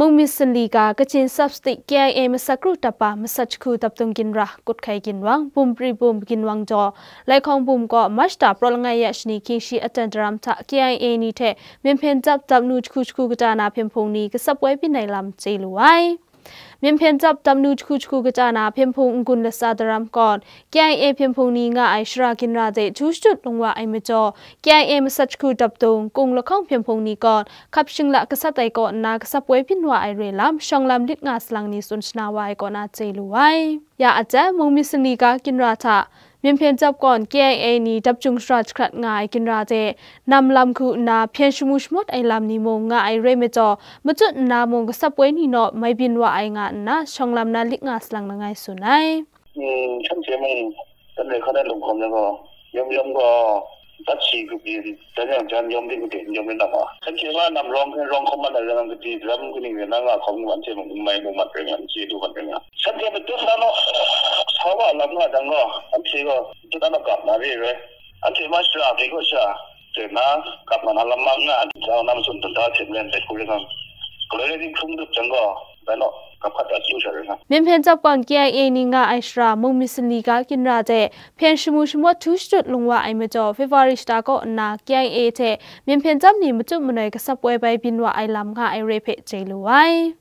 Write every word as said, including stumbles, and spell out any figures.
Mung myit sanli ga Kachin Sub-State K I A masat kru dap pa masat jahku daptung ginra Kuthkai ginwang, Bum Pri Bum ginwang jaw, Laihkawng Bum kaw March da praw langai ya shani hkying shi atan daram hta K I A ni hte Myen Hpyen Dap dap nu jahku jahku kata na hpyen hpung ni kasap woi byin ai lam chye lu ai. Myen Hpyen Dap dap nu jahku jahku kata na hpyen hpung n-gun latsa daram kawn K I A hpyen hpung ni nga ai shara ginra de htu shadut lung wa ai majaw, K I A masat jahku daptung, Kung Lahkawng hpyen hpung ni kawn hkap shingla gasat ai kaw nna kasap woi byin wa ai re lam, shawng lam lit nga salang ni tsun shana wa ai kaw na chye lu ai. Ya a jan, Mung myit sanli ga ginra hta, Myen Hpyen Dap kawn K I A ni dap jung shara jahkrat nga ai ginra de, nam lam hku nna hpyen shamu shamawt ai lam ni mung nga ai re majaw, matut nna mung kasap woi ni naw mai byin wa ai nga nna, shawng lam na lit nga salang langai tsun ai. Hmm, shanhte mung, dan re hkan ai lung hkawm yang gaw, yawm yawm gaw, dat shi kabyin, dan yang jan yawm ring kade, yawm ring na ma. Shanhte ma nam rawng hpe rawng hkawm mat ai yang, kadi daram kaning rai na nga hkawm, anhte mung n mai mu mat rai nga, n chye lu mat rai nga. Shanhte matut na naw, sa wa lam nga jang gaw, anhte gaw matut na naw gap na re ai. Anhte ma shara hpe gaw sha, hte na, gap na na lam ma nga, anhte hta na matsun dun da hte maren dai hku rai nga. Galoi rai dinghpring dup jang gaw, bai naw, gap hkat da chyu sha rai nga. Myen Hpyen Dap kawn K I A ni nga ai shara, Mung myit sanli ga ginra de, hpyen shamu shamawt htu shadut lung wa ai majaw, February shata kaw nna K I A hte Myen Hpyen Dap ni matut manoi kasap woi bai byin wa ai lam nga ai re hpe chye lu ai.